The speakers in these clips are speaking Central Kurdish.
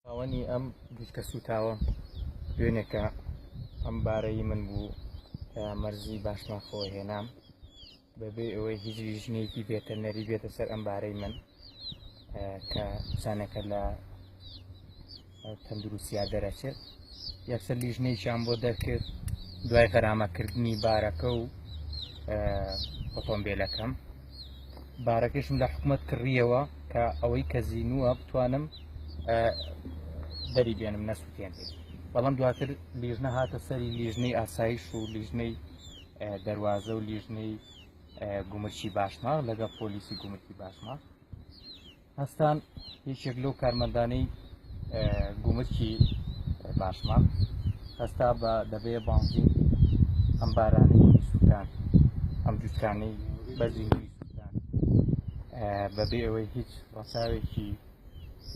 خاوەنی ئەم جووتکە سووتاوە دوێنێکە ئەم بارەی من بوو کە مەرزی باشماخەوە هێنام بەبێ ئەوەی هیچ لیژنەیەکی ڤێتەرنەری بێتە سەر ئەم بارەی من کە چانەکە لە تەندروستیا دەرەچێت یەکسەر لیژنەیەکیان بۆ دەرکرد دوای غەرامەکردنی بارەکە و ئۆتۆمبیلەکەم بارەکەشم لە حکومت کڕیەوە کە ئەوەی کە زینووە بتوانم دەری بێنم نەسووتێنێت بەڵام دواتر لیژنە هاتە سەری لیژنەی ئاسایش و لیژنەی دەواازە و لیژنەی گومرکی باشماغ لەگەڵ پۆلیسی گومرکی باشماغ هەستان یەکێک لەو کارمەندانەی گومرکی باشماغ هەستا بە دەبێ بانزین ئەم بارانەی سووتان ئەم جووتکانەی بەزیندوی سووتان بەبێ ئەوەی هیچ ڕەچاوێکی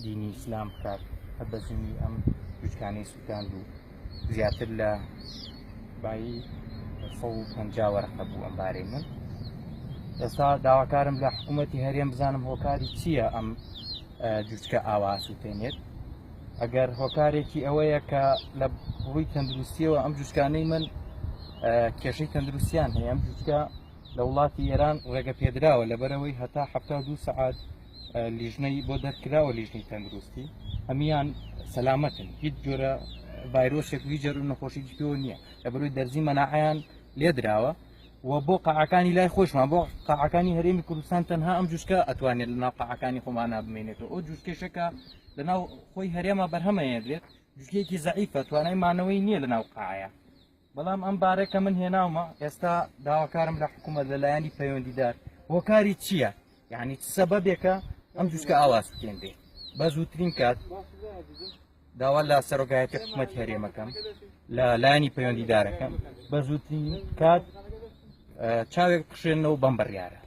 دینی ئیسلام بکات هەر بە زیندوی ئەم جووتکانەی سووتاند و زیاتر لە بایی 150 وەرەقە بوو ئەم بارەی من ئێستا داواکارم لە حکوومەتی هەرێم بزانم هۆکاری چییە ئەم جوچکە ئاوا سووتێنێت ئەگەر هۆکارێکی ئەوەیە کە لە ڕووی تەندروستیەوە ئەم جوچکانەی من کێشەی تەندروستیان هەیە ئەم جوچکە لە وڵاتی ئێران ڕێگە پێدراوە لەبەرەوەی هەتا 72 سەعات لیژنەی بۆ دەرکراوە لیژنەی تەندروستی هەمیان سەلامەتن هیچ جۆرە ڤایرۆسێک هیچ جۆرە نەخۆشیی پێوە نییە لەبەروی دەرزی مەناعیان لێدراوە و بۆ قاعەکانی لای خۆشمان بۆ قاعەکانی هەرێمی کوردستان تەنها ئەم جوچکە ئەتوانێت لە ناو قاعەکانی خۆمانە بمێنێتەوە ئەو جوچکێشەکە لە ناو خۆی هەرێمە بەرهەمەیەدرێت جوچکێکی زەعیفە توانای مانەوەی نییە لە ناو قاعەیە بەڵام ئەم بارە کە من هێناومە ئێستا داواکارم لە حکوومەت لە لایەنی پەیوەندیدار هۆکاری چییە؟ یعنی چ سەبەبێکە ئەم جوچکە ئاوا سوتێنرێ بە زووترین کات داوا لە سەرۆکایەتی حکوومەت هەرێمەکەم لە لایەنی پەیوەندیدارەکەم بە زووترین کات چاوێک بخشێنەوە بەم بڕیارە.